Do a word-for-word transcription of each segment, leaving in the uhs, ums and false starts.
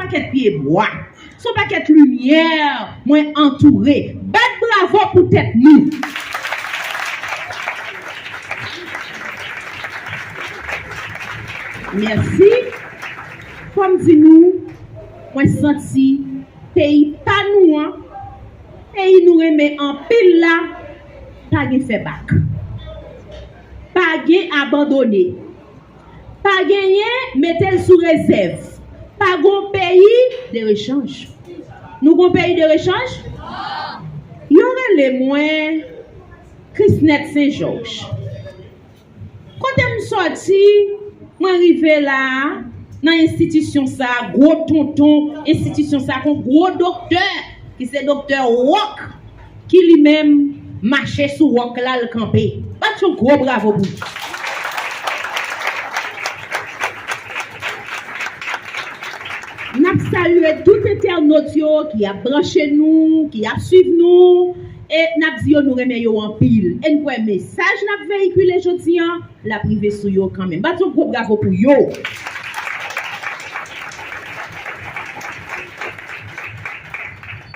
pakèt pyebwa, se yon pakèt limyè mwen antoure. Bat bravo pou tèt nou. Mèsi. Fò m di nou, mwen santi peyi pa nou an, peyi nou renmen anpil la, pa gen fè bak. Pa gen abandone. Pa genyen mete l sou rezèv. Pa gon peyi de rechanj. Nou gon peyi de rechanj? Yo rele mwen Krisnèt Sen Jòj. Kote m sòti, mwen rive la a, nan enstitisyon sa a, gwo tonton enstitisyon sa a, kon gwo doktè, ki se doktè Wòk, ki li menm mache sou wòk la, l kanpe. Bat yon gwo bravo pou li. N ap salye tout entènòt yo ki ap branche nou, ki ap swiv nou, e n ap di yo nou renmen yo anpil. E n kwè mesaj n ap veyikile jodi an, l ap rive sou yo kanmenm. Bat yon gwo bravo pou yo.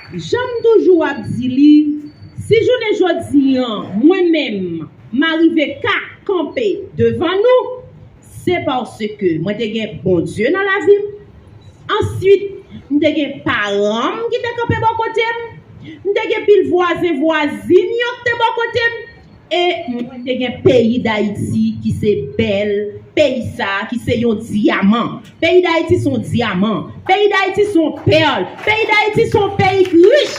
Jan m toujou ap di li, si jounen jodi an, mwen menm, m arive ka kanpe devan nou, se paske mwen te gen Bondye nan lavi m. Answit, m te gen paran m ki te kanpe bò kote m. M te gen pil vwazen vwazin yo ki te bò kote m. E mwen te gen peyi Dayiti ki se bèl peyi sa a, ki se yon dyaman. Peyi Dayiti se yon dyaman. Peyi Dayiti se yon pèl. Peyi Dayiti se yon peyi ki rich.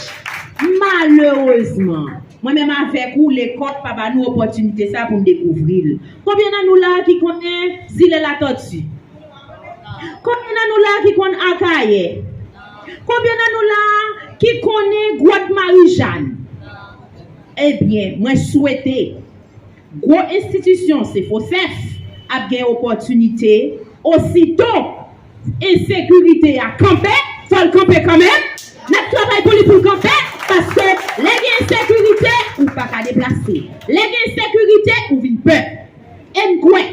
Malerezman, mwen menm avèk ou, lekòl pa ba nou opòtinite sa a pou n dekouvri l. Konbyen nan nou la a ki konnen Zile Latòti? Konbyen nan nou la a ki konn Akayè? Konbyen nan nou la a ki konnen Gwòt Marijàn? Ebyen, mwen swete gwo enstitisyon Sefosèf ap gen opòtinite, osito ensekirite a kanpe, fò l kanpe kanmenm, n ap travay pou li pou l kanpe, paske lè gen ensekirite, ou pa ka deplase. Lè gen ensekirite, ou vin pè. E m kwè,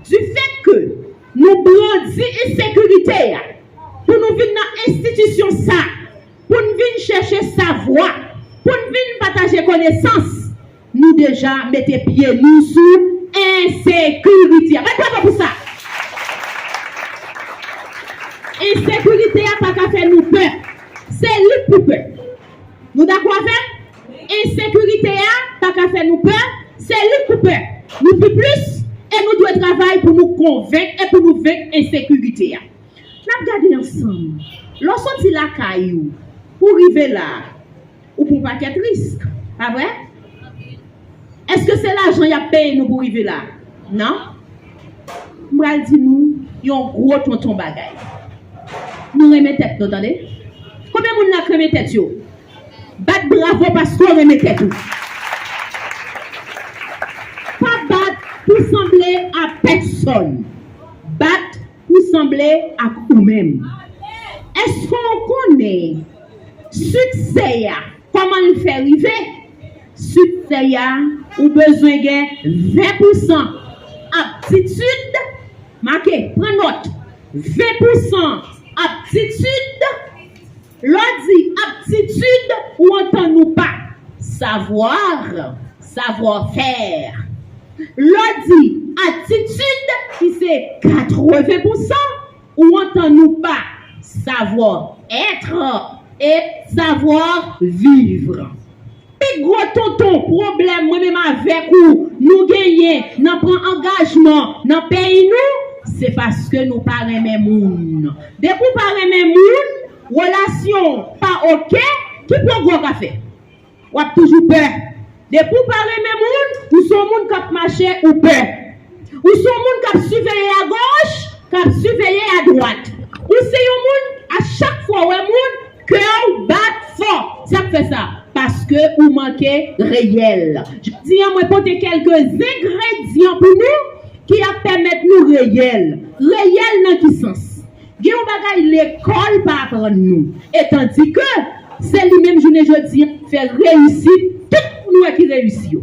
difèt ke nou brandi ensekirite a, pou nou vin nan enstitisyon sa, pou n vin chèche savwa, pou n vin pataje konesans, nou deja mete pye nou sou ensekirite a. Bat bravo pou sa! Ensekirite a pa ka fè nou pè. Se li k pou pè. Nou dakò avè m? Ensekirite a pa ka fè nou pè. Se li k pou pè. Nou pi plis, e nou dwe travay pou nou konvenk e pou nou venk ensekirite a. N ap gade ansanm. Lè w soti lakay ou pou w rive la a, ou pran pakèt risk, pa vre? Èske se lajan y ap peye nou pou rive la? Non. M pral di nou yon gwo tonton bagay. Nou renmen tèt nou, tande. Konbyen moun la k renmen tèt yo? Bat bravo paske w renmen tèt ou. Pa bat pou sanble a pèsòn. Bat pou sanble ak ou menm. Èske w konnen siksè a, kòman l fè rive? Siksè a, ou bezwen gen ven pousan aptitid, make, pran nòt, ven pousan aptitid, lè w di aptitid, ou antann ou pa, savoir, savoir faire. Lè w di atitid, ki se katreven pousan, ou antann ou pa, savoir être et savoir vivre. Pi gwo tonton pwoblèm mwen menm avèk ou nou genyen nan pran angajman nan peyi nou, se paske nou pa renmen moun. Depi w pa renmen moun, relasyon pa oke, ki pwogrè w ka fè? W ap toujou pè. Depi w pa renmen moun, ou se yon moun k ap mache, ou pè. Ou se yon moun k ap siveye agoch, k ap siveye adwat. Ou se yon moun, a chak fwa w wè moun, kè w bat fò. Sa k fè sa? Paske ou manke reyèl. Jodi a, mwen pote kèlke zengredyan pou nou ki ap pèmèt nou reyèl. Reyèl nan ki sans? Gen yon bagay lekòl pa aprann nou. E tandike se li menm jounen jodi a ki fè reyisit tout moun ou wè ki reyisi yo.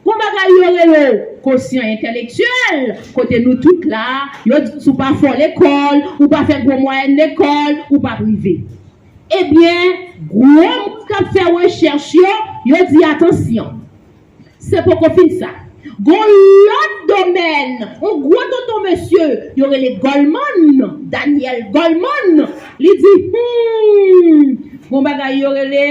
Gon bagay yo rele kosyan entèlektyèl, kote nou tout la, yo di si w pa fò lekòl, ou pa fè gwo mwayèn lekòl, ou p ap rive. Ebyen, gwo moun k ap fè rechèch yo, yo di atansyon. Se poko fin sa. Gon lòt domèn, yon gwo tonton mesye, yo rele Goleman, Daniel Goleman, li di, hmm, gon bagay yo rele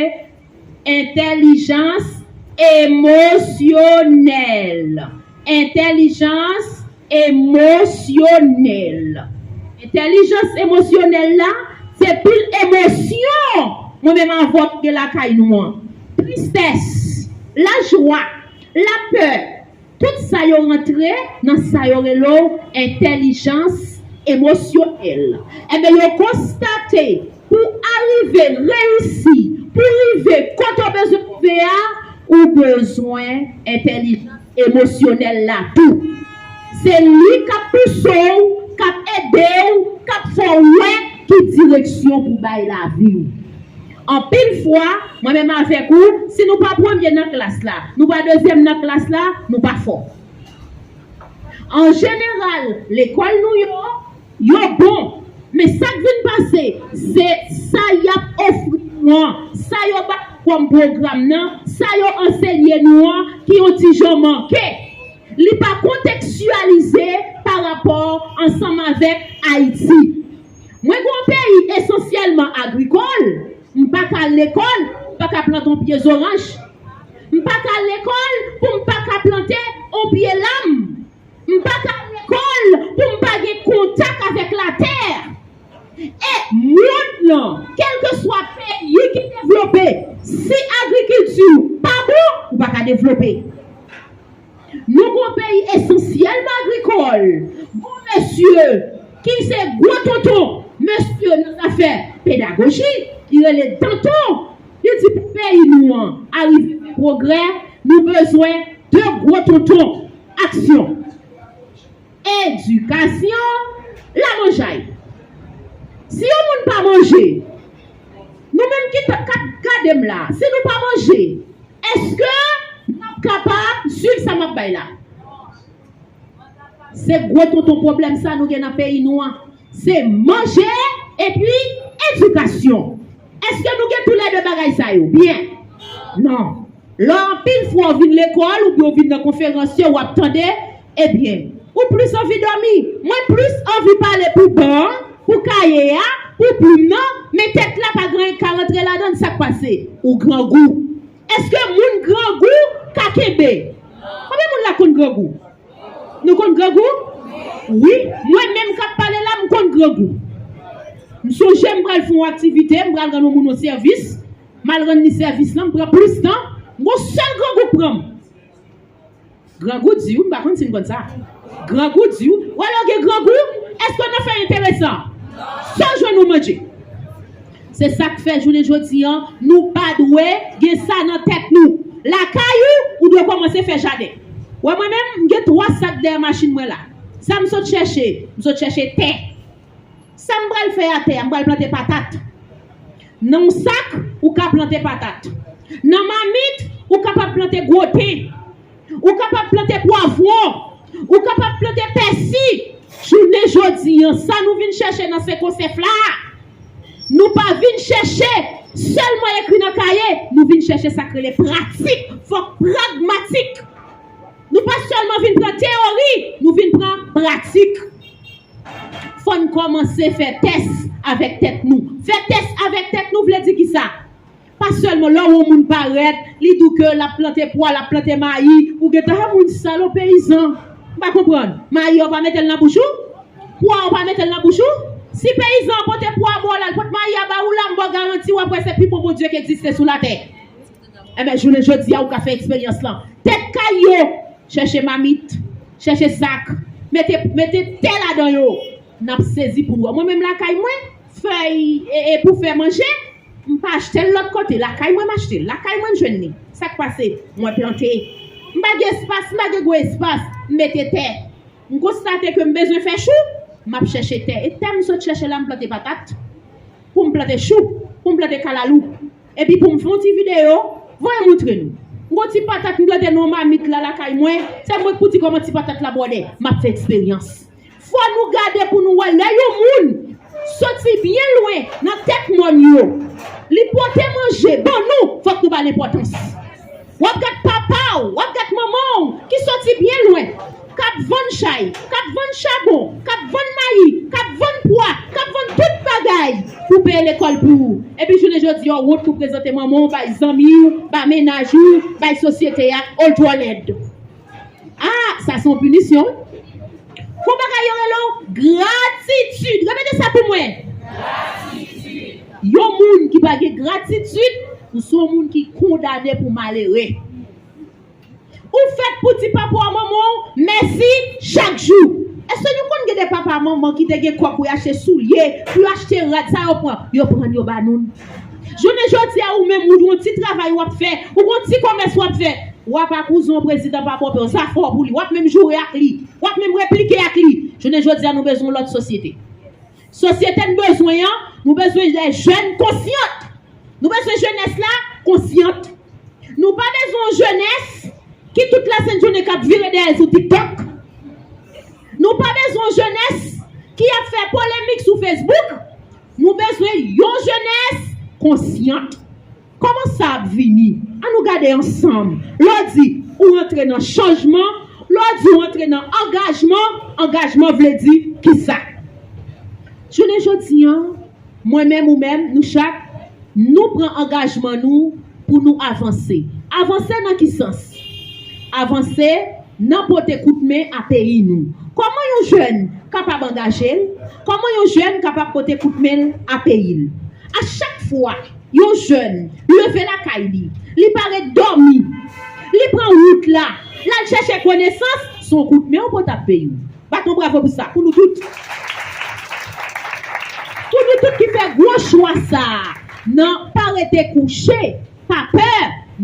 entèlijans emosyonèl. Entèlijans emosyonèl. Entèlijans emosyonèl la, se pil emosyon mwen menm avè w gen lakay nou an. Tristès, lajwa, lapè, tout sa yo rantre nan sa yo rele w entèlijans emosyonèl. Ebyen, yo konstate pou w arive reyisi, pou w rive kote w bezwen rive a, ou bezwen entèlijans emosyonèl la tou. Se li k ap pouse w, k ap ede w, k ap fè w wè ki direksyon pou w bay lavi w. Anpil fwa, mwen menm avèk ou, si nou pa premye nan klas la, nou pa dezyèm nan klas la, nou pa fò. An jeneral, lekòl nou yo, yo bon. Men sa k vin pase, se sa y ap ofri nou an, sa yo ba nou kòm pwogram nan, sa yo ansenye nou an, ki yon ti jan manke. Li pa kontekstyalize pa rapò ansanm avèk Ayiti. Mwen gen yon peyi esansyèlman agrikòl, m pa ka al lekòl, m pa ka plante yon pye zoranj. M pa ka al lekòl pou m pa ka plante yon pye lam. M pa ka al lekòl pou m pa gen kontak avèk latè. E mond lan, kèlkeswa peyi ki devlope, si agrikilti w pa bon, ou pa ka devlope. Nou gon peyi esansyèlman agrikòl. Gon mesye ki se gwo tonton, mesye nan zafè pedagoji, ki rele Danton, li di pou peyi nou an arive fè pwogrè, nou bezwen de gwo tonton. Aksyon. Edikasyon, lamanjay. Si yon moun pa manje, nou menm ki t ap gade m la, si nou pa manje, èske n ap kapab swiv sa m ap bay la? Se gwo tonton pwoblèm sa nou gen nan peyi nou an. Se manje epi edikasyon. Èske nou gen toulède bagay sa yo? Byen. Non. Lè anpil fwa w vin lekòl oubyen w vin nan konferans yo, w ap tande, ebyen, ou plis anvi dòmi. Mwen plis anvi pale pou ban an, pou kaye a, pou plim nan, men tèt la pa gen anyen k ka rantre ladan l, sa k pase? Ou grangou. Èske moun grangou ka kenbe? Konbyen moun la konn grangou? Nou konn grangou? Wi, mwen menm k ap pale la, m konn grangou. M sonje m pral fè yon aktivite, m pral rann yon moun yon sèvis, m al rann li sèvis lan, m pran plis tan, m gon sèl grangou k pran m. Grangou di w, m pa konn si n konn sa. Grangou di w, w alò gen grangou, èske w nan fè enteresan? Sa w jwenn ou manje. Se sa k fè jounen jodi an, nou pa dwe gen sa nan tèt nou. Lakay ou, ou dwe kòmanse fè jaden. Wè mwen menm, m gen twa sak dèyè machin mwen la. Sa m sot chèche? M sot chèche tè. Sa m pral fè atè a, m pral plante patat. Nan yon sak, ou ka plante patat. Nan mamit, ou kapab plante gwoten. Ou kapab plante pwavwon. Ou kapab plante pèsi. Jounen jodi an, sa nou vin chèche nan Senkonsèf la, nou pa vin chèche sèlman ekri nan kaye, nou vin chèche sa k rele pratik. Fòk pragmatik. Nou pa sèlman vin pran teyori, nou vin pran pratik. Fò n kòmanse fè tès avèk tèt nou. Fè tès avèk tèt nou vle di kisa? Pa sèlman lè w wè yon moun parèt, li di w ke l ap plante pwa, l ap plante mayi, ou gentan, "Ah, moun sa, l on peyizan." M pa konprann. Mayi a, w pa mete l nan bouch ou? Pwa a, w pa mete l nan bouch ou? Si peyizan an pote pwa a ba w la, l pot mayi a ba ou la, m ba w garanti, w ap wè se pi bon Bondye k egziste sou latè. Enben, jounen jodi a, ou ka fè eksperyans lan. Tèt kay yo, chèche mamit, chèche sak, mete, mete tè ladan yo. N ap sezi pou n wè. Mwen menm lakay mwen, fèy e, e pou fè manje, m pa achte l lòt kote. Lakay mwen m achte l. Lakay mwen m jwenn li. Sa k pase? Mwen plante. M pa gen espas, m pa gen gwo espas. M mete tè. M konstate ke m bezwen fè chou, m ap chèche tè. E tè m sot chèche la, m plante patat. Pou m plante chou, pou m plante kalalou. Epi pou m fè yon ti videyo, voye montre nou. Gon ti patat m plante nan yon mamit la lakay mwen, se mwen k pou di kòman ti patat la bwòdè. M ap fè eksperyans. Fò nou gade pou nou wè lè yon moun soti byen lwen nan tèt mòn yo, li pote manje ban nou, fòk nou ba l enpòtans. W ap gad papa w, w ap gad manman w ki soti byen lwen, k ap vann chay, k ap vann chabon, k ap vann mayi, k ap vann pwa, k ap vann tout bagay pou peye lekòl pou ou. Epi jounen jodi a, w wont pou prezante manman w bay zanmi w, bay mennaj ou, bay sosyete a, o l twò lèd. Ah, sa se yon pinisyon. Gon bagay yo rele w gratitid. Repete sa pou mwen. Yon moun ki pa gen gratitid, ou se yon moun ki kondane pou malere. Ou fèt pou di papa w, manman w mèsi chak jou. Èske nou konn gen de papa, manman ki te gen kòb pou y achte soulye, pou y achte rad, sa yo pran? Yo pran l, yo ba nou l. Jounen jodi a, ou menm, ou gon ti travay w ap fè, ou gon ti komès w ap fè, w ap akouze yon prezidan pa pwòpè w, zafè w pou li, w ap menm joure ak li, w ap menm replike ak li. Jounen jodi a, nou bezwen yon lòt sosyete. Sosyete n bezwen an, nou bezwen de jèn konsyant. Nou bezwen jenès la konsyant. Nou pa bezwen yon jenès ki tout lasent jounen k ap vire dèyè l sou TikTok. Nou pa bezwen yon jenès ki ap fè polemik sou Facebook. Nou bezwen yon jenès konsyant. Kòman sa ap vini? An nou gade ansanm. Lè w di ou antre nan chanjman, lè w di ou antre nan angajman, angajman vle di kisa? Jounen jodi a, mwen menm, ou menm, nou chak, nou pran angajman nou pou nou avanse. Avanse nan ki sans? Avanse nan pote kout men a peyi nou. Kòman yon jèn kapab angaje l? Kòman yon jèn kapab pote kout men l a peyi l? A chak fwa yon jèn leve lakay li, li pa ret dòmi, li pran wout la, l al chèche konesans, se yon kout men ou pote a peyi w. Bat yon bravo pou sa, pou nou tout. Pou nou tout ki fè gwo chwa sa a, nan pa rete kouche, pa pè,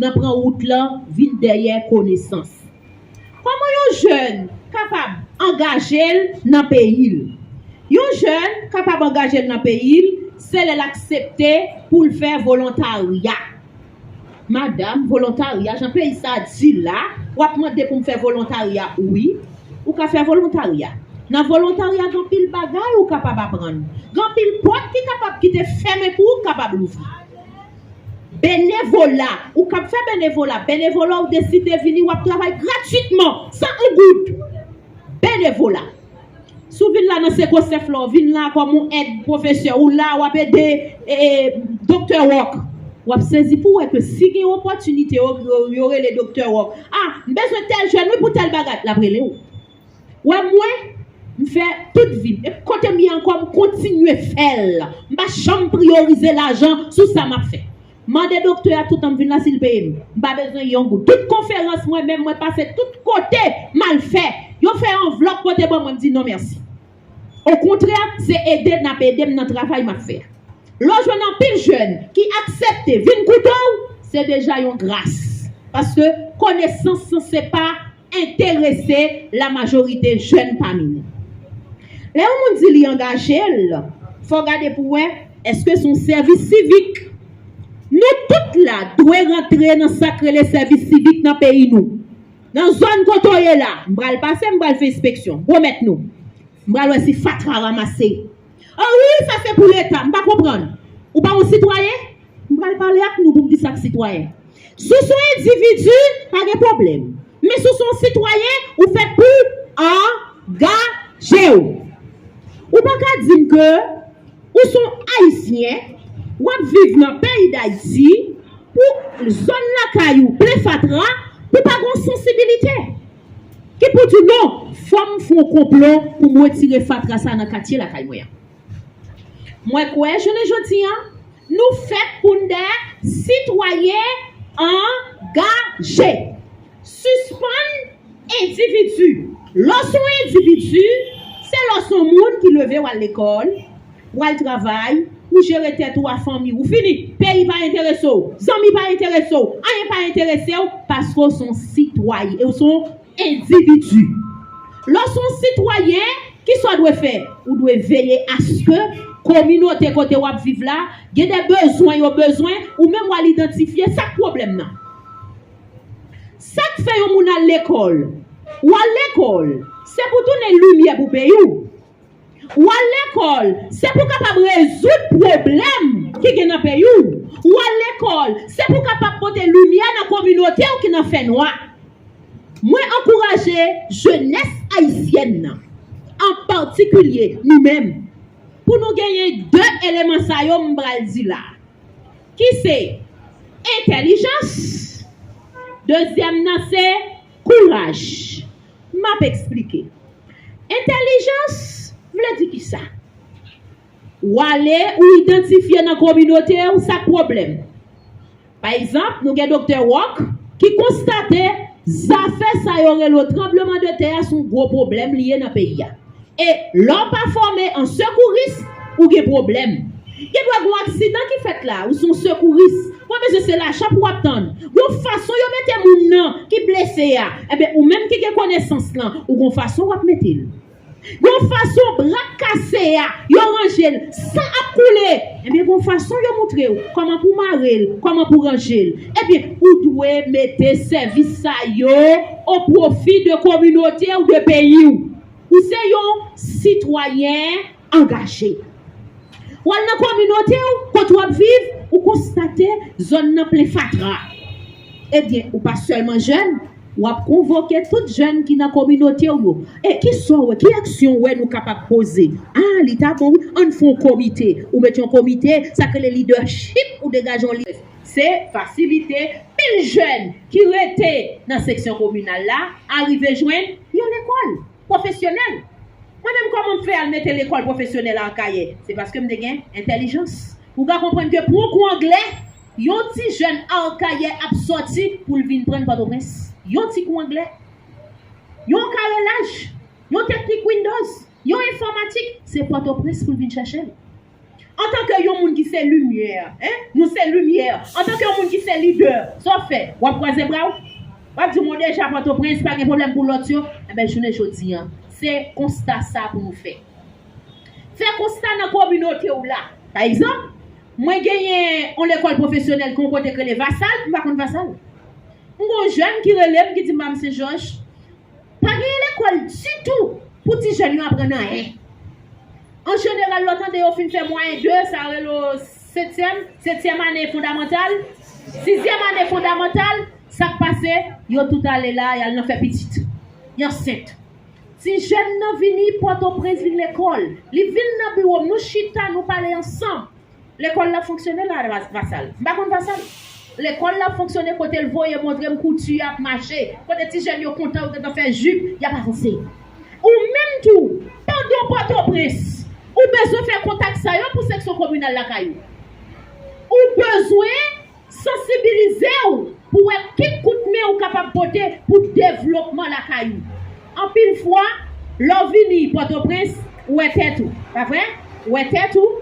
nan pran wout lan, vin dèyè konesans. Kòman yon jèn kapab angaje l nan peyi l? Yon jèn kapab angaje l nan peyi l, se lè l aksepte pou l fè volontarya. Madanm, volontarya, jan peyi sa a di la, w ap mande pou m fè volontarya. Wi, ou ka fè volontarya. Nan volontarya, gen anpil bagay ou kapab aprann. Gen anpil pòt ki kapab kite fèmen pou ou, kapab louvri. Benevola, ou k ap fè benevola. Benevola, ou deside vini, w ap travay gratitman, san yon goud. Benevola. Si w vin la nan Sekosèf la, w vin la kòm yon èd pwofesè, ou la, w ap ede, e, e, Doktè Rock. W ap sezi pou w wè ke si gen opòtinite, yo, yo, yo rele Doktè Rock. Ah, m bezwen tèl jèn, wi, pou tèl bagay. L ap rele w. Wè mwen, m fè tout vi m. E kote m ye ankò, m kontinye fè l. M pa janm priyorize lajan sou sa m ap fè. Mande doktè a toutan m vin la si l peye m. M pa bezwen yon goud. Tout konferans mwen menm, mwen pase tout kote m al fè. Yo fè anvlòp pote ban mwen, m di non mèsi. Okontrè, se ede n ap ede m nan travay m ap fè a. Lè w jwenn anpil jèn ki aksepte vin koute w, se deja yon gras. Paske konesans sanse pa enterese lamajorite jèn pami nou. Lè yon moun di li angaje l, fò w gade pou w wè, èske se yon sèvis sivik? Nou tout la dwe rantre nan sa k rele sèvis sivik nan peyi nou. Nan zòn kote w ye la, m pral pase, m pral fè enspeksyon. Pwomèt nou. M pral wè si fatra ranmase. O wi, sa se pou Leta. M pa konprann. Ou pa yon sitwayen? M pral pale ak nou pou m di sa k sitwayen. Si w se yon endividi, pa gen pwoblèm. Men si w se yon sitwayen, ou fèt pou angaje w. Ou pa ka di m ke ou se yon Ayisyen, w ap viv nan peyi Dayiti, pou zòn lakay ou plen fatra, pou pa gen yon sansibilite. Ki pou di non, fò m fè yon konplo pou m retire fatra sa nan katye lakay mwen an. Mwen kwè, jounen jodi a, nou fèt pou n de sitwayen angaje. Sispann endividi. Lè w se yon endividi, se lè w se yon moun ki leve w al lekòl, w al travay, ou jere tèt ou a fanmi w, ou fini. Peyi pa enterese w, zanmi pa enterese w, anyen pa enterese w, paske w se yon sitwayen, e w se yon endividi. Lè w se yon sitwayen, kisa w dwe fè? Ou dwe veye aske kominote kote w ap viv la gen de bezwen yo bezwen, ou menm w al idantifye sa k pwoblèm nan. Sa k fè yon moun al lekòl? W al lekòl, se pou tounen limyè pou peyi w. W al lekòl, se pou w kapab rezoud pwoblèm ki gen nan peyi w. W al lekòl, se pou w kapab pote limyè nan kominote w ki nan fènwa. Mwen ankouraje jenès ayisyèn nan, an patikilye nou menm, pou nou genyen de eleman sa yo m pral di la, ki se entèlijans, dezyèm nan se kouraj. M ap eksplike. Entèlijans vle di kisa? W ale, ou idantifye nan kominote w sa k pwoblèm. Pa egzanp, nou gen Doktè Rock ki konstate zafè sa yo rele tranbleman de tè a se yon gwo pwoblèm li ye nan peyi a. E lè w pa fòme an sekouris, ou gen pwoblèm. Gen dwa gen yon aksidan ki fèt la, ou se yon sekouris. Mwen bezwen se lajan pou w ap tann. Gon fason yo mete moun nan ki blese a. Enben, ou menm ki gen konesans lan, ou gon fason w ap mete l. Gon fason bra k kase a, yo ranje l, san ap koule. Enben, gon fason yo montre w kòman pou mare l, kòman pou ranje l. Ebyen, ou dwe mete sèvis sa yo o pwofi de kominote w, de peyi w. Ou se yon sitwayen angaje. W al nan kominote w, kote w ap viv, ou konstate zòn nan plen fatra. Ebyen, ou pa sèlman jèn, w ap konvoke tout jèn ki nan kominote w yo. E kisa w wè, ki aksyon w wè nou kapab poze? A, li ta bon, wi, ann fè yon komite. Ou mete yon komite, sa k rele lidèchip, ou degaje yon lidè. Se fasilite pil jèn ki rete nan seksyon kominal la, arive jwenn yon lekòl pwofesyonèl. Mwen menm, kòman m fè al mete lekòl pwofesyonèl Akayè? Se paske m te gen entèlijans. Ou ka konprann ke pou yon kou anglè, yon ti jèn Akayè ap sòti pou l vin pran Pòtoprens. Yon ti kou anglè, yon karelaj, yon teknik Windows, yon enfòmatik, se Pòtoprens pou l vin chèche l. Antanke yon moun ki se limyè, en, nou se limyè. Antanke yon moun ki se lidè, sa w fè? W ap kwaze bra w? W ap di, "Mwen deja Pòtoprens, pa gen pwoblèm pou lòt yo." Enben, jounen jodi a, se konsta sa pou nou fè. Fè konsta nan kominote w la. Pa egzanp, mwen genyen yon lekòl pwofesyonèl ki yon kote k rele Vasal, m pa konn Vasal. M gen yon jèn ki rele m, ki di m, "Madam Sen Jòj, pa genyen lekòl ditou pou ti jèn yo aprann anyen." An jeneral, lè w tande yo fin fè mwayen de, sa rele w setyèm, setyèm ane fondamantal, sizyèm ane fondamantal, sa k pase, yo tout ale la, y al nan fè pitit. Y ansent. Ti jèn nan vini Pòtoprens vin lekòl. Li vin nan biwo m, nou chita, nou pale ansanm. Lekòl la fonksyone la, Vas-, Vasal. M pa konn Vasal. Lekòl la fonksyone kote l voye montre m kouti ap mache, kote ti jèn yo kontan, yo gentan fè jip, y ap avanse. Ou menm tou, pandan w Pòtoprens, ou bezwen fè kontak sa yo pou seksyon kominal lakay ou. Ou bezwen sansibilize w pou wè ki kout men ou kapab pote pou devlopman lakay ou. Anpil fwa, lè w vini Pòtoprens, ou wè tèt ou, pa vre? Ou wè tèt ou,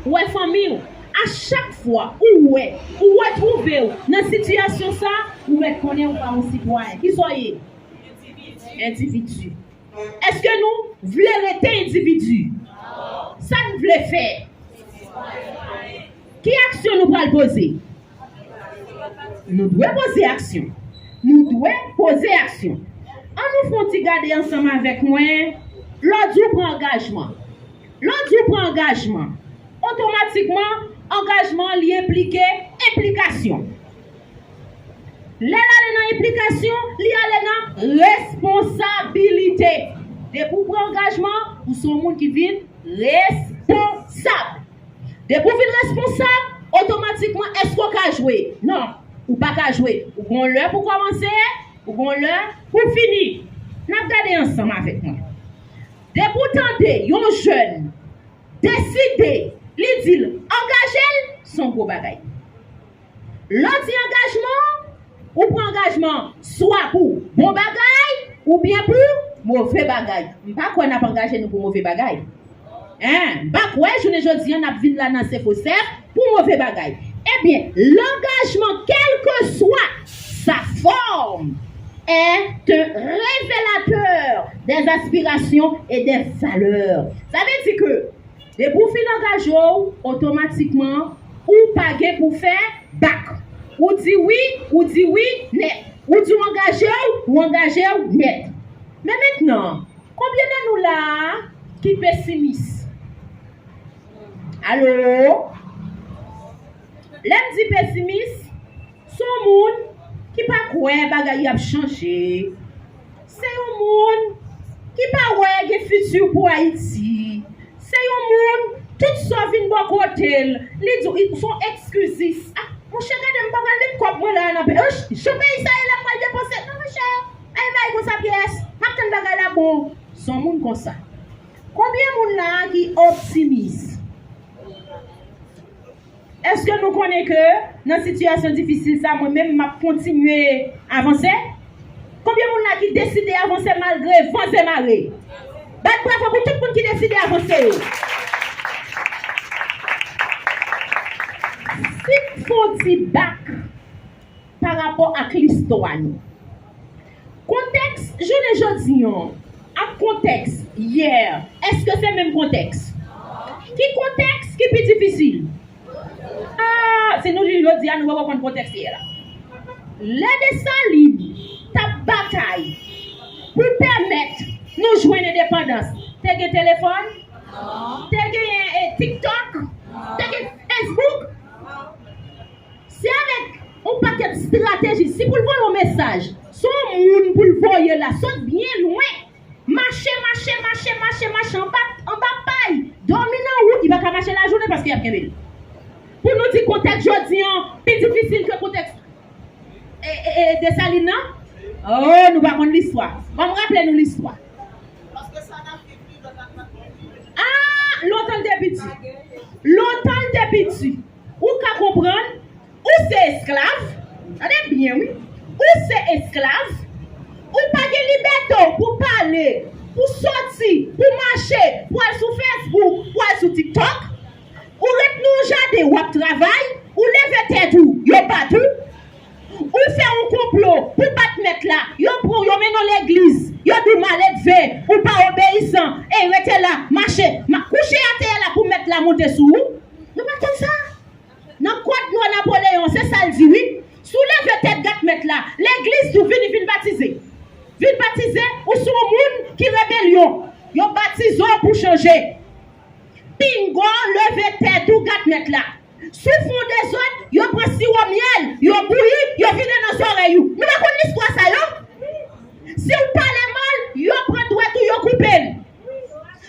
ou wè fanmi w. A chak fwa ou wè, ou retwouve w nan sitiyasyon sa, ou mèt konnen ou pa yon sitwayen. Kisa w ye? Endividi. Èske nou vle rete endividi? Sa n vle fè? Ki aksyon nou pral poze? Nou dwe poze aksyon. Nou dwe poze aksyon. An nou fè yon ti gade ansanm avèk mwen. Lè w di w pran angajman. Lè w di w pran angajman, otomatikman, angajman an li enplike enplikasyon. Lè l ale nan enplikasyon, li ale nan responsabilite. Depi w pran angajman, ou se yon moun ki vin responsab. Depi w vin responsab, otomatikman, èske w ka jwe? Non, ou pa ka jwe. Ou gon lè pou kòmanse, ou gon lè pou fini. N ap gade ansanm avèk mwen. Depi w tande yon jèn deside, li di l angaje l, se yon gwo bagay. Lè w di angajman, ou pran angajman swa pou bon bagay oubyen pou move bagay. M pa kwè n ap angaje nou pou move bagay. En, m pa kwè jounen jodi a n ap vin la nan Sefosèf pou move bagay. Ebyen, l'engagement, quelle que soit sa forme, est un révélateur des aspirations et des valeurs. Sa vle di ke depi w fin angaje w, otomatikman, ou pa gen pou fè bak. Ou di wi, ou di wi nèt. Ou di w angaje w, ou angaje w nèt. Men mentnan, konbyen nan nou la a ki pesimis? Alo? Lè m di pesimis, se yon moun ki pa kwè bagay y ap chanje. Se yon moun ki pa wè gen fiti pou Ayiti. Se yon moun, tout sa w vin bò kote l, li di w, se yon ekskizis. Ah, monchè, gade m pa pral met kòb mwen la a nan peyi. Jan peyi sa ye la, m pral depanse. Non, monchè, ay bay konsa pyès. M ap tann bagay la bon. Se yon moun konsa. Konbyen moun la a ki optimis? Èske nou konnen ke nan sitiyasyon difisil sa, mwen menm m ap kontinye avanse? Konbyen moun la ki deside avanse malgre van e mare? Bat bravo pou tout moun ki deside avanse yo. Si m fè yon ti bak pa rapò ak listwa nou. Kontèks jounen jodi an ak kontèks yè, èske se menm kontèks? Ki kontèks ki pi difisil? Ah, si nou li jodi a, nou poko konn kontèks yè la. Lè Desalin t ap batay pou pèmèt nou jwenn endepandans, te gen telefòn? Te gen, eh, TikTok? Te gen Facebook? Se avèk yon pakèt estrateji. Si pou l voye yon mesaj, se yon moun pou l voye la, sot byen lwen. Mache, mache, mache, mache, mache, anba, anba pay, dòmi nan wout, li pa ka mache lajounen paske y ap kenbe l. Pou nou di kontèks jodi an pi difisil ke kontèks, e, e, e, Desalin nan? Oh, nou pa konn listwa. Ban m raple nou listwa. Ah, lontan l te piti. Lontan l te piti. Ou ka konprann, ou se esklav. Tande byen, wi. Ou se esklav. Ou pa gen libète w pou pale, pou soti, pou mache, pou al sou Facebook, pou al sou TikTok. Ou ret nan yon jaden, w ap travay, ou leve tèt ou, yo bat ou. Ou fè yon konplo pou bat mèt la, yo pran w, yo mennen w legliz, yo di w maledve, ou pa obeyisan, ey, rete la, mache, ma, kouche atè a la pou mèt la monte sou ou. Nou pa t konn sa? Nan kòd nwa Napoleyon, se sa l di wi. Si w leve tèt gat mèt la, legliz di w vini, vin batize. Vin batize, ou se yon moun ki rebelyon. Yo batize w pou chanje. Pingo, leve tèt ou gat mèt la. Si w fè yon dezòd, yo pran siwo myèl, yo bouyi, yo vide nan zòrèy ou. Nou pa konn listwa sa yo? Si w pale mal, yo pran dwèt ou, yo koupe l.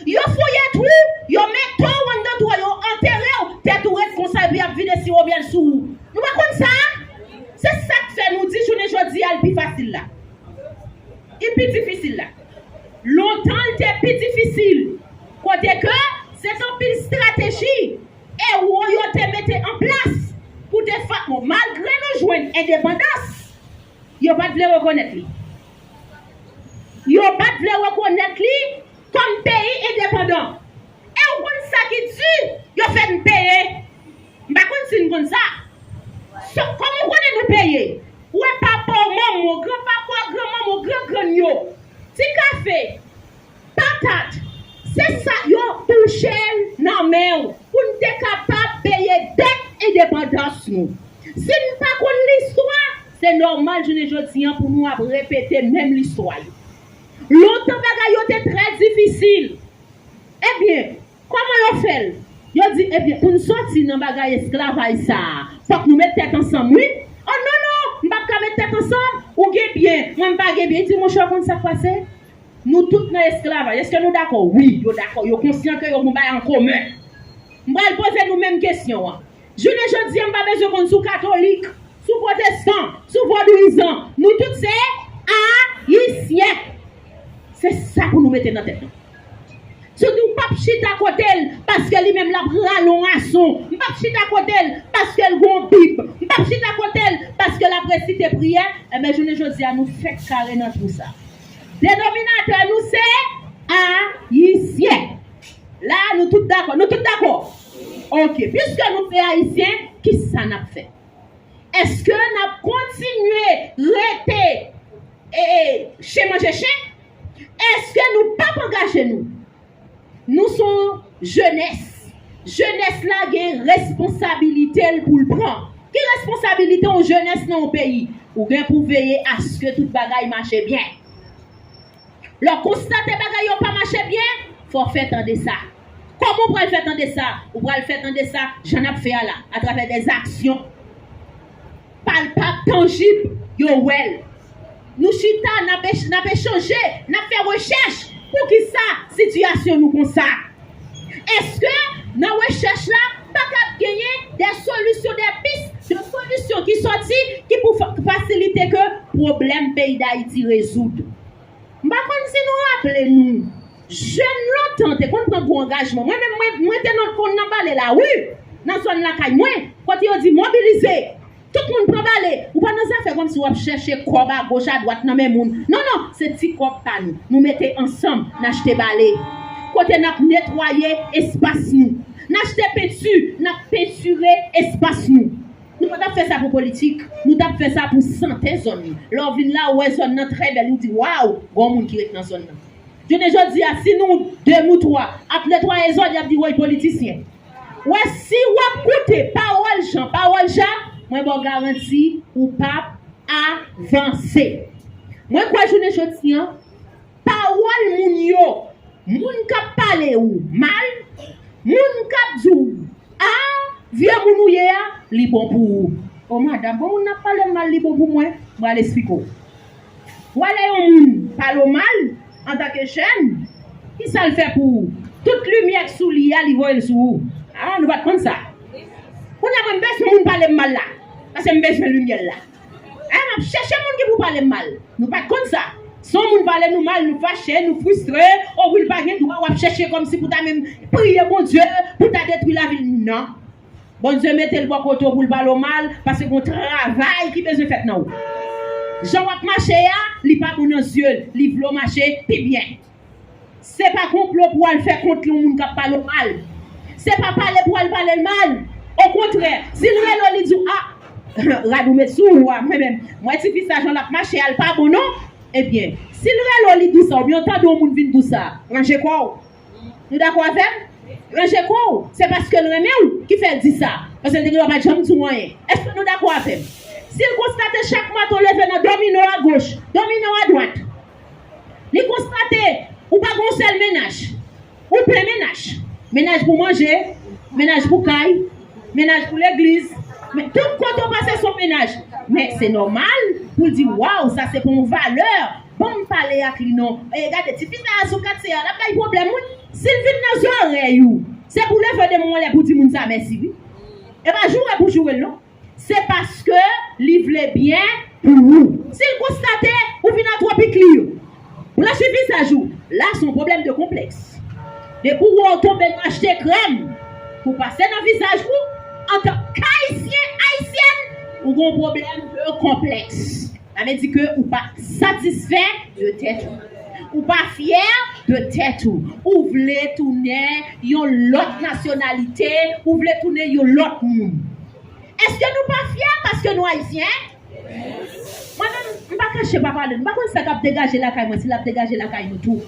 Yo fouye twou, yo mete w anndan twou, yo antere w, tèt ou ret konsa epi y ap vide siwo myèl sou ou. Nou pa konn sa? Se sa k fè nou di jounen jodi a l pi fasil la. Li pi difisil la. Lontan l te pi difisil. Kote ke se t anpil estrateji ewo yo te mete an plas pou te fa-, bon, malgre nou jwenn endepandans, yo pa t vle rekonèt li. Yo pa t vle rekonèt li kòm peyi endepandan. E w konn sa ki di, yo fè n peye. M pa konn si n konn sa. So, kòman w konnen nou peye? Ou wè papa w, manman w, granpapa w, granmanman w, grangrann yo, ti kafe, patat, se sa yo touche l nan men w pou n te kapab peye dèt endepandans nou. Si n pa konn listwa, se nòmal jounen jodi an pou nou ap repete menm listwa yo. Lontan bagay yo te trè difisil. Ebyen, kòman yo fè l? Yo di, ebyen, pou n soti nan bagay esklavaj sa a, fòk nou met tèt ansanm, wi. Oh non, non, m p ap ka met tèt ansanm, ou gen byen, mwen m pa gen byen. Li di, monchè, w konn sa k pase? Nou tout nan esklavaj. Èske nou dakò? Wi, yo dakò. Yo konsyan ke yo gon bagay an komen. M pral poze nou menm kesyon an. Jounen jodi an, m pa bezwen konn si w katolik, si w pwotestan, si w vodouyizan. Nou tout se Ayisyen. Se sa pou nou mete nan tèt nou. Si w di w p ap chita kote l paske li menm l ap rale yon rason, m p ap chita kote l paske l gon Bib, m p ap chita kote l paske l ap resite priyè, enben, jounen jodi a, nou fèk kare nan twou sa. Denominatè nou se Ayisyen. La, nou tout dakò. Nou tout dakò? Oke. Piske nou se Ayisyen, kisa n ap fè? Èske n ap kontinye rete, e, e, chen manje chen? Èske nou p ap angaje nou? Nou se yon jenès. Jenès la gen responsabilite l pou l pran. Ki responsabilite yon jenès nan yon peyi? Ou gen pou veye aske tout bagay mache byen. Lè w konstate bagay yo pa mache byen, fò w fè tande sa. Kòman w pral fè tande sa? Ou pral fè tande sa jan n ap fè a la, atravè dèzaksyon palpab, tanjib, yo wè l. Nou chita, n ap ech- n ap echanje, n ap fè rechèch. Poukisa sitiyasyon nou konsa? Èske nan rechèch la pa ka genyen de solisyon, de pis de solisyon ki sòti, ki pou fa- fasilite ke pwoblèm peyi Dayiti rezoud? M pa konn si nou raple nou, jèn lontan te konn pran gwo angajman. Mwen menm, mwen, mwen te nan konn nan pale la, wi, nan zòn lakay mwen, kote yo di mobilize. Tout moun pran bale. Ou pa nan zafè kòmsi w ap chèche kòb agoch adwat nan men moun. Non, non, se ti kòb pa nou. Nou mete ansanm, n achte bale. Kote n ap netwaye espas nou. N achte penti, n ap pentire espas nou. Nou pa t ap fè sa pou politik. Nou t ap fè sa pou sante zòn nou. Lè w vin la, ou wè zòn nan trè bèl, ou di, waw, gon moun ki ret nan zòn nan. Jounen jodi a, si nou de, nou twa ap netwaye zòn, y ap di, woy, politisyen. Wè, si w ap koute pawòl Jan, pawòl Ja, mwen ba w garanti, ou p ap avanse. Mwen kwè jounen jodi a, pawòl moun yo, moun k ap pale ou mal, moun k ap di w, a, vye moun ou ye a, li bon pou ou. O madanm, bon moun nan pale m mal, li bon pou mwen, mwen al esplike w. Wè lè yon moun pale w mal, antanke jèn, kisa l fè pou ou? Tout limyè k sou li a, li voye l sou ou. A, nou pa t konn sa. Kounye a, mwen, m bezwen moun pale m mal la. Paske m bezwen limyè l la. A, m ap chèche moun ki pou pale m mal. Nou pa t konn sa. Si yon moun pale nou mal, nou fache, nou fristre, o wi, l pa gen dwa, w ap chèche kòmsi pou ta menm priye Bondye, pou ta detwi lavi l. Non. Bondye mete l bò kote w pou l pale w mal, paske gon travay ki bezwen fèt nan ou. Jan w ap mache a, li pa bon nan zye l, li vle w mache pi byen. Se pa konplo pou w al fè kont yon moun k ap pale w mal. Se pa pale pou w al pale l mal. Okontrè, si l rele w, li di w, a, rad ou met sou ou a, mwen menm, mwen ti fi sa jan l ap mache a, l pa bon non. Ebyen, si l rele w, li di w sa, oubyen w tande yon moun vin di w sa, ranje kò w. Nou dakò avè m? Ranje kò w. Se paske l renmen w ki fè l di sa. Paske l te gen dwa pa t janm di w anyen. Èske nou dakò avè m? Si l konstate chak maten w leve nan domino agoch, domino adwat, li konstate ou pa gen yon sèl mennaj, ou plen mennaj. Mennaj pou manje, mennaj pou kay, mennaj pou legliz. Men tout kote w pase se yon mennaj. Men se nòmal pou l di, waw, sa se pa yon valè. Ban m pale ak li non. E gade, tifi sa a sou katye a, l ap bay pwoblèm, wi. Si l vin nan zòrèy ou, se pou leve de men w anlè pou di moun sa mèsi, wi. E pa joure pou joure l, non. Se paske li vle byen pou ou. Si l konstate ou vin a twopik li yo, blanchi vizaj ou, la se yon pwoblèm de konplèks. Depi w wè w tonbe nan achte krèm pou pase nan vizaj ou, antank Ayisyen, Ayisyèn, ou gen yon pwoblèm de konplèks. Sa vle di ke ou pa satisfè de tèt ou. Ou pa fyè de tèt ou. Ou vle tounen yon lòt nasyonalite, ou vle tounen yon lòt moun. Èske nou pa fyè paske nou Ayisyen? Mwen menm, m pa kache pa pale. M pa konn sa k ap degaje lakay mwen, si l ap degaje lakay nou tou.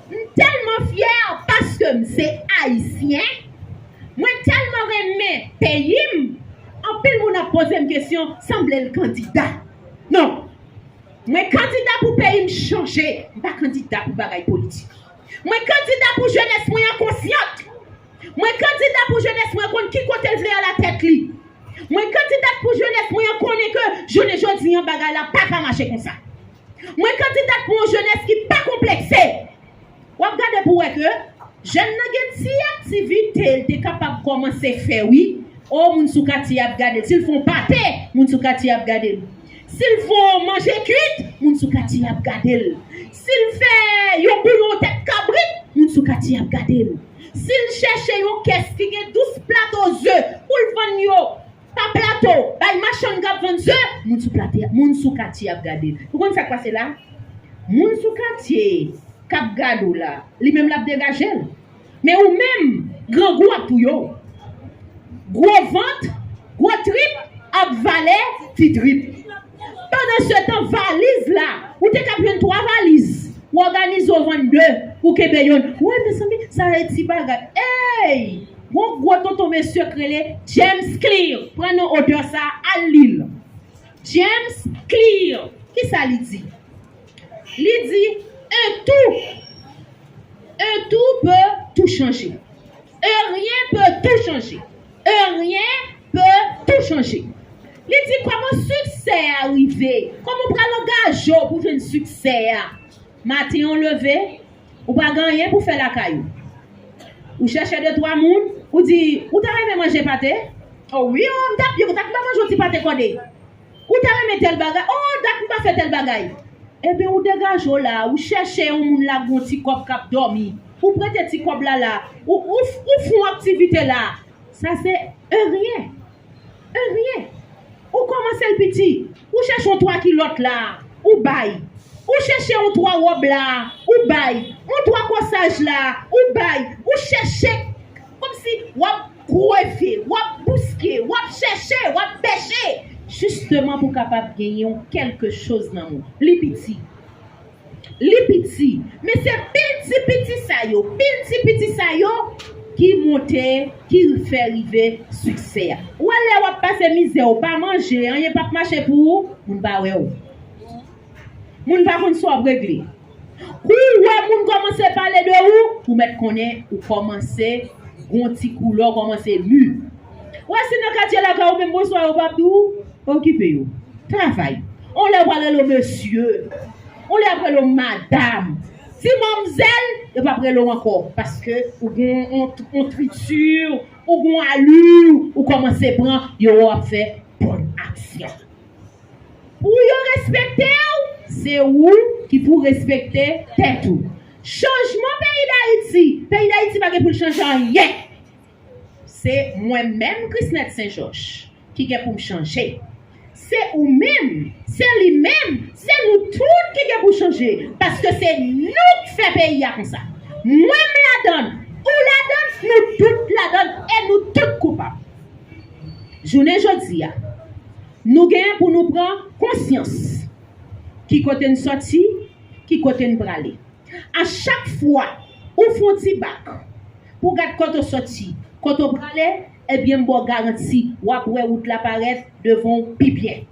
M tèlman fyè paske m se Ayisyen. Mwen tèlman renmen peyi m. Anpil moun ap poze m kesyon, sanble l kandida. Non. Mwen kandida pou peyi m chanje. M pa kandida pou bagay politik. Mwen kandida pou jenès mwen an konsyant. Mwen kandida pou jenès mwen an konn ki kote l vle al a tèt li. Mwen kandida pou jenès mwen an konnen ke jounen jodi an bagay la pa ka mache konsa. Mwen kandida pou yon jenès ki pa konplekse. W ap gade pou wè ke jèn nan gen ti aktivite l te kapab kòmanse fè, wi. O, moun sou katye ap gade l. Si l fè yon pate, moun sou katye ap gade l. Si l fè yon manje kwit, moun sou katye ap gade l. Si l fè yon bouyon tèt kabrit, moun sou katye ap gade l. Si l chèche yon kès ki gen douz plato ze pou l vann yo pa plato, bay machann k ap vann ze, moun sou katye, moun sou katye ap gade l. Ou konn sa k pase la? Moun sou katye k ap gade w la, li menm l ap degaje l. Men ou menm, grangou ap touye w. Gwo vant, gwo trip ap vale ti trip. Pandansetan, valiz la, ou te kab jwenn twa valiz. Ou òganize w vann de, ou kenbe yonn. Wi, mezanmi, sa se ti bagay. Ey! Gon gwo tonton mesye k rele James Clear. Pran non otè sa, al li l. James Clear, kisa li di? Li di, un tout, un tout peut tout changer. Un rien peut tout changer. Un rien peut tout changer. Li di kòman siksè a rive? Kòman w pral angaje w pou jwenn siksè a? Maten w leve, ou pa gen anyen pou fè lakay ou. Ou chèche de twa moun, ou di, ou ta renmen manje pate? O wi, o, m t ap byen kontan, m pa manje yon ti pate kòde. Ou ta renmen tèl bagay? O, dat m pa fè tèl bagay. Ebyen, ou degaje w la, ou chèche yon moun la, gon ti kòb k ap dòmi. Ou prete ti kòb la la, ou, ou, ou fè yon aktivite la. Sa se eryen. Eryen. Ou kòmanse l piti. Ou chèche yon twa kilòt la, ou bay. Ou chèche yon twa wòb la, ou bay. Yon twa kòsaj la, ou bay. Ou chèche kòmsi w ap grefye, w ap bouske, w ap chèche, w ap pèche. Jisteman pou w kapab genyen yon kèlke choz nan men w. Li piti. Li piti. Men se pil ti piti sa yo, pil ti piti sa yo ki monte, ki fè rive siksè a. Ou wè lè w ap pase mizè, ou pa manje, anyen p ap mache pou ou, moun pa wè w. Moun pa konn sa w ap regle. Kou w wè moun kòmanse pale de ou, ou mèt konnen ou kòmanse gon ti koulè, w kòmanse mi. Ou wè si nan katye lakay ou menm bonswa yo p ap di w, okipe yo. Travay. On lè yo pral rele w mesye. On lè y ap rele w madanm. Ti manmzèl, yo p ap rele w ankò. Paske ou gen yon, yon triti, ou gen yon alè, ou kòmanse pran, yo wè w ap fè bòn aksyon. Pou yo respekte w, se ou ki pou respekte tèt ou. Chanjman peyi Dayiti, peyi Dayiti pa gen pou l chanje anyen. Se mwen menm, Chrisnette Saint Georges, ki gen pou m chanje. Se ou menm, se li menm, se nou tout ki gen pou chanje. Paske se nou k fè peyi a konsa. Mwen m ladann, ou ladann, nou tout ladann, e nou tout koupab. Jounen jodi a, nou gen pou nou pran konsyans ki kote n sòti, ki kote n prale. A chak fwa ou fè yon ti bak pou w gad kote w sòti, kote w prale, ebyen m ba w garanti w ap wè wout la parèt devan w pi byen.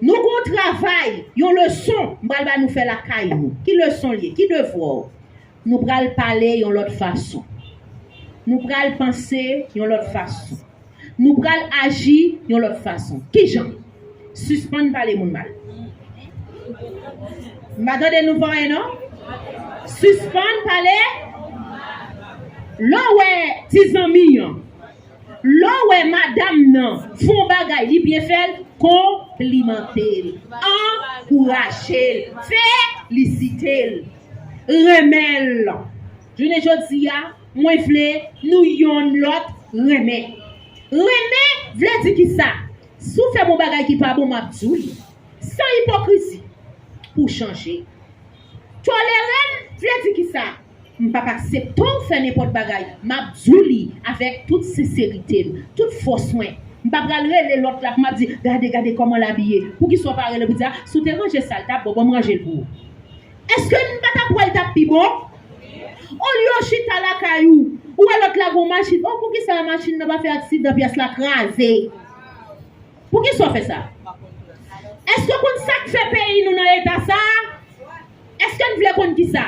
Nou gen yon travay, yon leson m pral ba nou fè lakay nou. Ki leson l ye? Ki devwa w? Nou pral pale yon lòt fason. Nou pral panse yon lòt fason. Nou pral aji yon lòt fason. Kijan? Sispann pale moun mal. M pa tande nou fò non. Sispann pale. Lè w wè ti zanmi an, lè w wè madanm nan fè yon bagay, li byen fè l, konplimante l, ankouraje l, felisite l, renmen l. Jounen jodi a, mwen vle nou yonn lòt renmen. Renmen vle di kisa? Si w fè m yon bagay ki pa bon, m ap di w li. San ipokrizi. Pou w chanje. Tolere m vle di kisa? M p ap aksepte w fè nenpòt bagay. M ap di w li avèk tout senserite m, tout fòs mwen. M pa pral rele lòt la pou m ap di, gade, gade kòman l abiye. Poukisa w pa rele pou di, a, si w te ranje sa l t ap bon, ban m ranje l pou ou. Èske n pa t ap wè l t ap pi bon? Olye w chita lakay ou, ou wè lòt la gon machin, o, poukisa machin nan pa fè aksidan, pyès la kraze? Poukisa w fè sa? Èske w konn sa k fè peyi nou nan eta sa? Èske n vle konn kisa?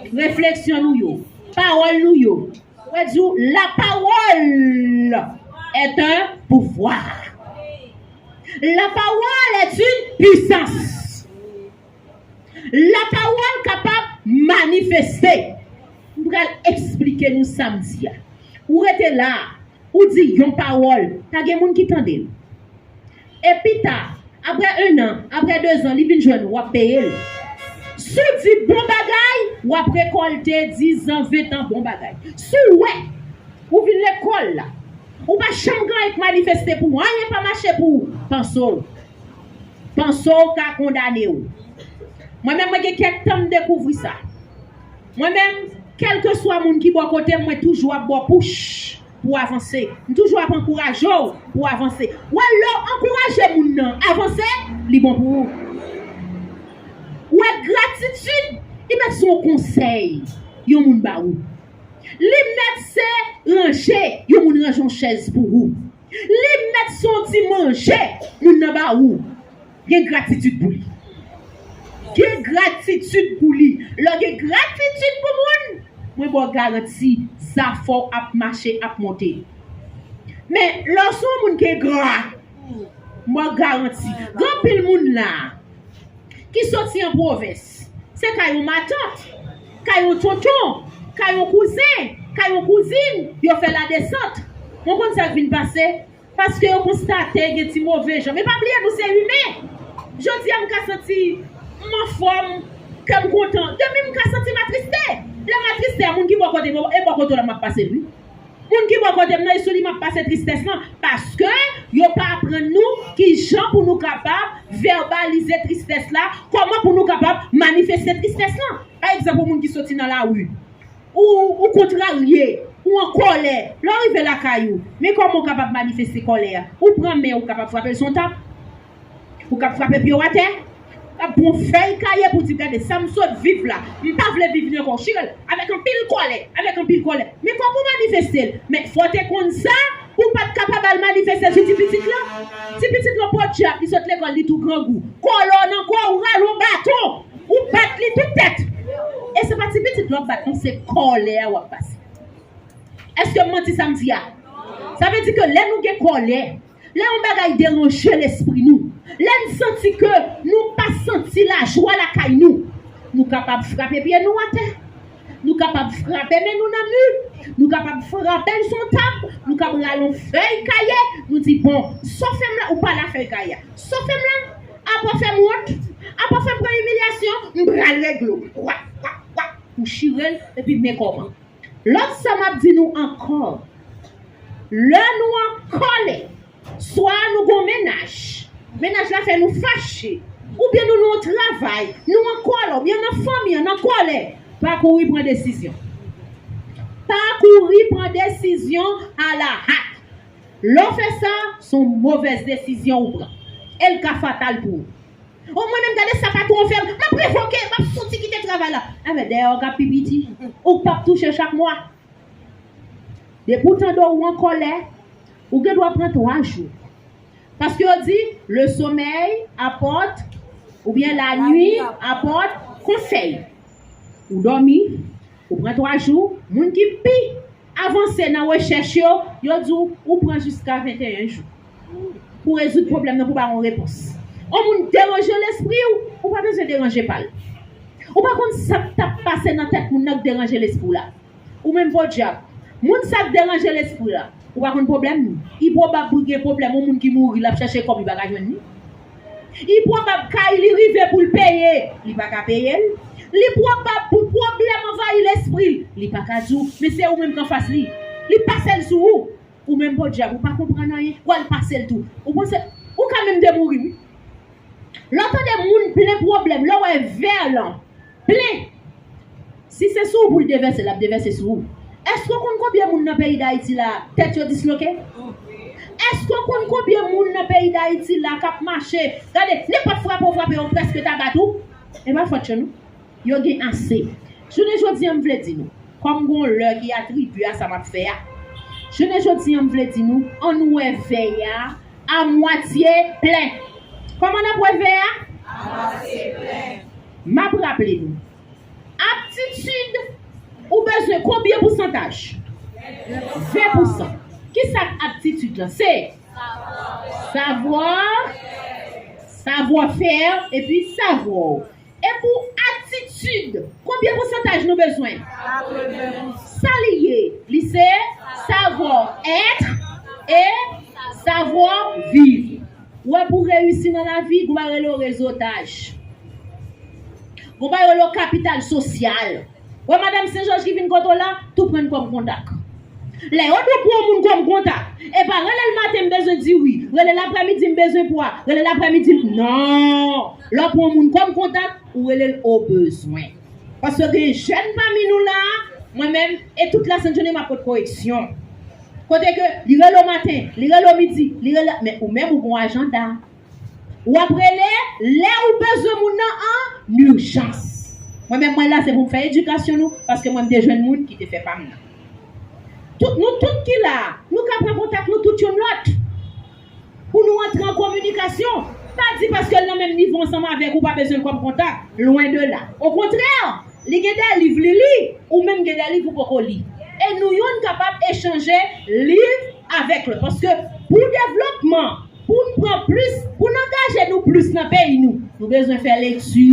Refleksyon nou yo, pawòl nou yo. Mwen di w, la parole est un pouvoir. La parole est une puissance. La pawòl kapab manifeste. M pral eksplike nou sa m di a. Ou rete la, ou di yon pawòl, pa gen moun ki tande l. E pita, apre en an, apre de zan, li vin jwenn ou, w ap peye l. Si w di bon bagay, w ap rekòlte diz an, ven an bon bagay. Si w wè ou vin lekòl la, ou pa janm gen anyen k manifeste pou ou, anyen pa mache pou ou, panse w. Panse w ka kondane w. Mwen menm, mwen gen kèk tan m dekouvri sa. Mwen menm, kèlkeswa moun ki bò kote m, mwen toujou ap ba w push pou w avanse. M toujou ap ankouraje w pou w avanse. Wè, lè w ankouraje moun nan avanse, li bon pou ou. Wè, gratitid, li mèt se yon konsèy yon moun ba ou. Li mèt se ranje yon moun ranje yon chèz pou ou. Li mèt se yon ti manje moun nan ba ou. Gen gratitid pou li. Gen gratitid pou li. Lè w gen gratitid pou moun, mwen ba w garanti, zafè w ap mache, ap monte. Men, lè w se yon moun ki engra, mwen ba w garanti, gen anpil moun la ki soti an pwovens. Se kay yon matant, kay yon tonton, kay yon kouzen, kay yon kouzin, yo fè ladesant. Mwen konn sa k vin pase. Paske yo konstate gen ti move jan. Men pa bliye, nou se imen. Jodi a, m ka santi m anfòm, kè m kontan. Demen m ka santi m atriste. Lè m atriste a, moun ki bò kote m, e bò kote w la m ap pase l, wi. Moun ki bò kote m nan, e sou li m ap pase tristès lan. Paske yo pa aprann nou kijan pou nou kapab vèbalize tristès la, kòman pou nou kapab manifeste tristès lan. Pa egzanp, yon moun ki soti nan lari. Ou, ou kontrarye, ou an kòlè. Lè w rive lakay ou, men kòman w kapab manifeste kòlè a? Ou pran men, ou kapab frape l sou yon tab. Ou kab frape pye w atè. Kab pran yon fèy kaye pou di, "Gade sa m sot viv la. M pa vle viv li ankò." Chire l avèk anpil kòlè, avèk anpil kòlè. Men kòman w manifeste l? Men fò w te konn sa pou w pa t kapab al manifeste l sou ti pitit lan. Ti pitit lan podyab, li sot lekòl, li tou grangou. Kòlè w nan kò, ou rale yon baton. Ou bat li tout tèt. E se pa ti pitit la w ap bat, non, se kòlè a w ap pase. Èske m manti sa m di a? Sa vle di ke lè nou gen kòlè, lè yon bagay deranje lespri nou, lè n santi ke nou pa santi lajwa lakay nou, nou kapab frape pye nou atè. Nou kapab frape men nou nan mi. Nou kapab frape l sou yon tab. Nou kapab rale yon fèy kaye. Nou di, "Bon, sa w fè m la, ou pa la fèy kaye a. Sa w fè m la, apa w fè m wont, apa w fè m pran imilyasyon, m pral regle w." Wap, wap, wap. Ou chire l, epi men kòman. Lòt sa m ap di nou ankò, lè nou an kòlè, swa nou gon mennaj, mennaj la fè nou fache, oubyen nou nan yon travay, nou an kòlè, oubyen nan fanmi an, nan kòlè, pa kouri pran desizyon. Pa kouri pran desizyon alahat. Lè w fè sa, se yon movèz desizyon ou pran. E l ka fatal pou ou. O, mwen menm, gade sa patwon fè m. M ap revoke, m ap soti kite travay la. Enben, dèyè w k ap pi piti. Ou p ap touche chak mwa. Depi w tande w an kòlè, ou gen dwa pran twa jou. Paske yo di, le sommeil apporte, oubyen la nuit apporte conseil. Ou dòmi, ou pran twa jou, moun ki pi avanse nan rechèch yo, yo di w, ou pran jiska venteyen jou pou rezoud pwoblèm nan, pou ba yon repons. Yon moun deranje lespri w, ou pa bezwen deranje pa l. Ou pa konn sa k t ap pase nan tèt moun nan k deranje lespri w la. Ou menm podyab. Moun sa k deranje lespri w la, ou pa konn pwoblèm li. Li pwobab pou gen pwoblèm, yon moun ki mouri, l ap chèche kòb, li pa ka jwenn li. Li pwobab kay li rive pou l peye, li pa ka peye l. Li pwobab pou pwoblèm anvayi lespri l, li pa ka di w, men se ou menm k anfas li. Li pase l sou ou. Ou menm podyab, ou pa konprann anyen, w al pase l tou. Ou panse, ou ka menm demouri, wi. Lè w tande moun plen pwoblèm, lè w wè vè lan plen, si se sou ou pou l devèse, l ap devèse sou ou. Èske w konn konbyen moun nan peyi Dayiti la, tèt yo disloke? Èske w konn konbyen moun nan peyi Dayiti la k ap mache, gade, nenpòt frape w frape yo, prèske ta bat ou? E pa fòt yo, non. Yo gen ase. Jounen jodi a, m vle di nou, kòm gon lè ki atribye a sa m ap fè a, jounen jodi a, m vle di nou, ann wè vè a amwatye plen. Kòman n ap wè vè a? Amwatye plen. M ap raple nou, aptitid, ou bezwen konbyen pousantaj? Ven pousan. Kisa k aptitid lan? Se savwa, savwa fè, epi savwa. E pou atitid, konbyen pousantaj nou bezwen? Sa li ye, li se savoir-être et savoir-vivre. Ou wè, pou reyisi nan lavi, gon bagay rele yo rezotaj. Gon bagay rele yo kapital sosyal. Wè madanm Sen Jòj ki vin kote w la, tou pran l kòm kontak. Lè yo di w pran yon moun kòm kontak, e pa rele l maten, "M bezwen diri." Rele l aprèmidi, "M bezwen pwa." Rele l aprèmidi, non. Lè w pran yon moun kòm kontak, ou rele l o bezwen. Paske gen jèn pami nou la, mwen menm, e tout lasent jounen m ap pot koreksyon. Kote ke li rele w maten, li rele w midi, li rele, men ou menm ou gon ajanda. W ap rele lè ou bezwen moun nan an ijans. Mwen menm, mwen la, se pou m fè edikasyon nou, paske mwen, m te jwenn moun ki te fè pa m nan. Tout, nou tout ki la, nou ka pran kontak nou tout youn lòt. Pou nou antre an kominikasyon. Pa di paske l nan menm nivo ansanm avèk ou pa bezwen l kòm kontak. Lwen de la. Okontrè, li gen de liv li li, ou menm gen de liv ou poko li. E nou youn kapab echanje liv avèk lòt. Paske pou devlopman, pou n pran plis, pou n angaje nou plis nan peyi nou, nou bezwen fè lekti.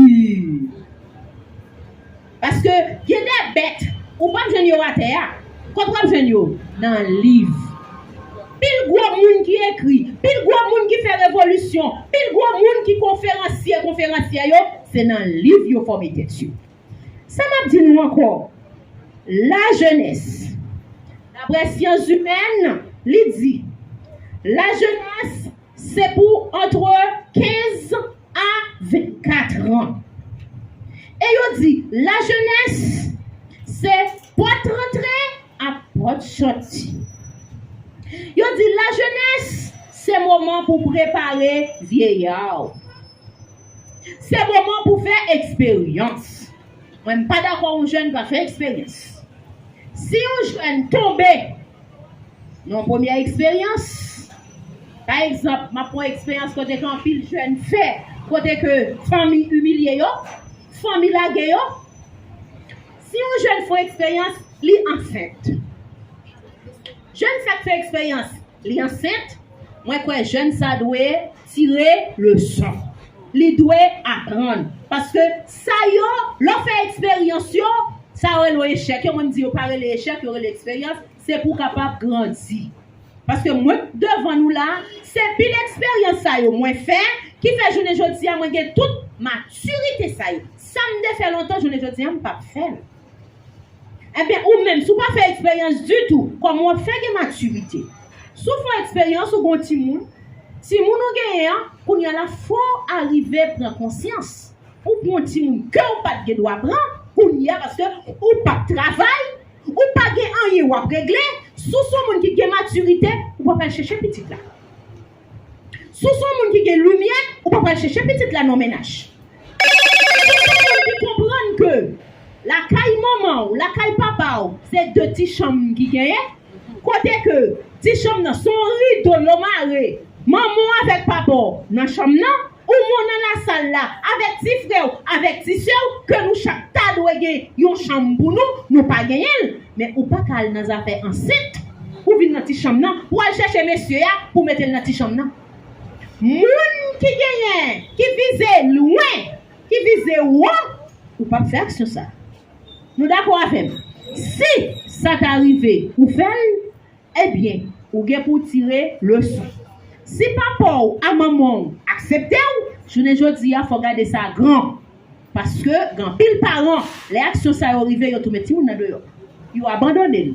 Paske gen de bèt, ou p ap jwenn yo atè a. Kot w ap jwenn yo? Nan liv. Pil gwo moun ki ekri, pil gwo moun ki fè revolisyon, pil gwo moun ki konferansye, konferansyè yo, se nan liv yo fòme tèt yo. Sa m ap di nou ankò, lajenès, daprè syans imèn, li di, lajenès se pou antre kenz a vennkat an. E yo di, lajenès se pòt rantre ak pòt sòti. Yo di, lajenès se moman pou prepare vyeya w. Se moman pou fè eksperyans. Mwen, m pa dakò yon jèn pa fè eksperyans. Si yon jèn tonbe nan yon premyè eksperyans, pa egzanp, m ap pran eksperyans kote ke anpil jèn fè, kote ke fanmi imilye yo, fanmi lage yo. Si yon jèn fè eksperyans, li ansent. Jèn sa k fè eksperyans, li ansent, mwen kwè jèn sa dwe tire leson. Li dwe aprann. Paske sa yo, lè w fè eksperyans yo, sa yo rele echèk yo, mwen m di yo pa rele echèk, yo rele eksperyans, se pou w kapab grandi. Paske mwen k devan nou la, se pil eksperyans sa yo mwen fè, ki fè jounen jodi a mwen gen tout matirite sa yo. Sa m te fè lontan, jounen jodi a m p ap fè l. Ebyen, ou menm, si w pa fè eksperyans ditou, kòman w ap fè gen matirite? Si w fè eksperyans, ou gon timoun, timoun ou genyen an, kounye a la, fò w arive pran konsyans. Ou pran timoun ke w pa t gen dwa pran, kounye a, paske ou p ap travay, ou pa gen anyen w ap regle, si w se yon moun ki gen matirite, ou p ap al chèche pitit la. Si w se yon moun ki gen limyè, ou pa pral chèche pitit la nan mennaj. Si w se yon moun ki konprann ke lakay manman w, lakay papa w, se de ti chanm ki genyen, kote ke ti chanm nan se yon rido yo mare, manman w avèk papa w nan chanm nan, ou moun nan lasal la, avèk ti frè w, avèk ti sè w, ke nou chak ta dwe gen yon chanm pou nou, nou pa genyen l. Men ou pa ka al nan zafè ansent, pou vin nan ti chanm nan, pou al chèche mesye a, pou mete l nan ti chanm nan. Moun ki genyen, ki vize lwen, ki vize wo, ou p ap fè aksyon sa. Nou dakò avè m? Si sa ta rive, ou fè l, ebyen, ou gen pou w tire leson. Si papa w a manman w aksepte w, jounen jodi a, fò w gade sa gran. Paske gen anpil paran, lè aksyon sa yo rive, yo tou met timoun nan deyò. Yo abandone l.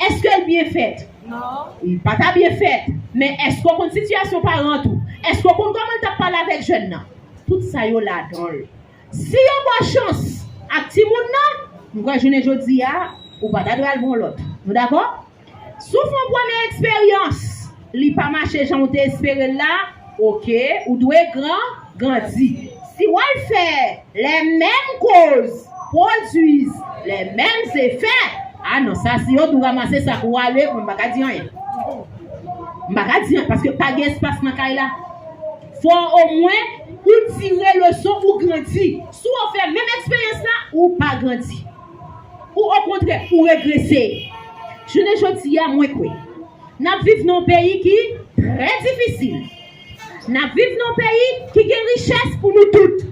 Èske l byen fèt? Non. Li pa ta byen fèt. Men èske w konn sitiyasyon paran tou? Èske w konn kòman l t ap pale avèk jèn nan? Tout sa yo ladan l. Si yo ba w chans ak timoun nan, m kwè jounen jodi a, ou pa ta dwe al pran lòt. Nou dakò? Si w fè yon premye eksperyans, li pa mache jan w te espere l la, oke, ou dwe gran, grandi. Si w al fè les mêmes causes produisent les mêmes effets, a non, sa si yo di w ranmase sak ou ale, mwen m pa ka di anyen. M pa ka di anyen, paske pa gen espas nan kay la. Fò omwen ou tire leson, ou grandi. Si w fè menm eksperyans la, ou pa grandi. Ou okontrè, ou regrese. Jounen jodi a, mwen kwè n ap viv nan yon peyi ki trè difisil. N ap viv nan yon peyi ki gen richès pou nou tout.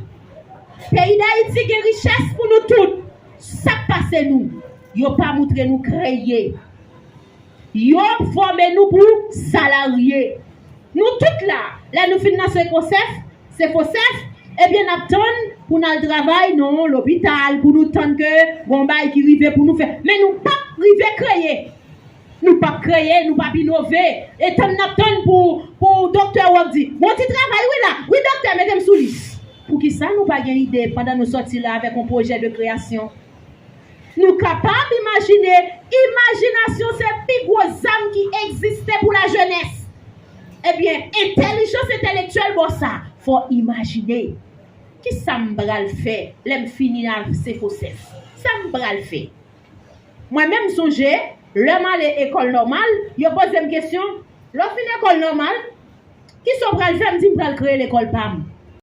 Peyi Dayiti gen richès pou nou tout. Sa k pase nou? Yo pa moutre nou kreye. Yo fòme nou pou salarye. Nou tout la, lè nou fin nan C F O S F, C F O S F, ebyen n ap tann pou n al travay nan lopital, pou nou tann ke gon bagay ki rive pou nou fè. Men nou p ap rive kreye. Nou p ap kreye, nou p ap inove. E tann n ap tann pou, pou doktè Rock di, gon ti travay wi la. Wi doktè, mete m sou lis. Poukisa nou pa gen ide pandan nou sòti la avèk yon pwojè de kreyasyon? Nou kapab imajine, imajinasyon se pi gwo zam ki egziste pou lajenès. Ebyen, entèlijans entèlektyèl ba w sa, fò w imajine. Kisa m pral fè lè m fini nan C F O S F? Sa m pral fè? Mwen menm m sonje, lè m ale ekòl nòmal, yo poze m kesyon, lè w fin ekòl nòmal, Kisa w pral fè? M di m pral kreye lekòl pa m.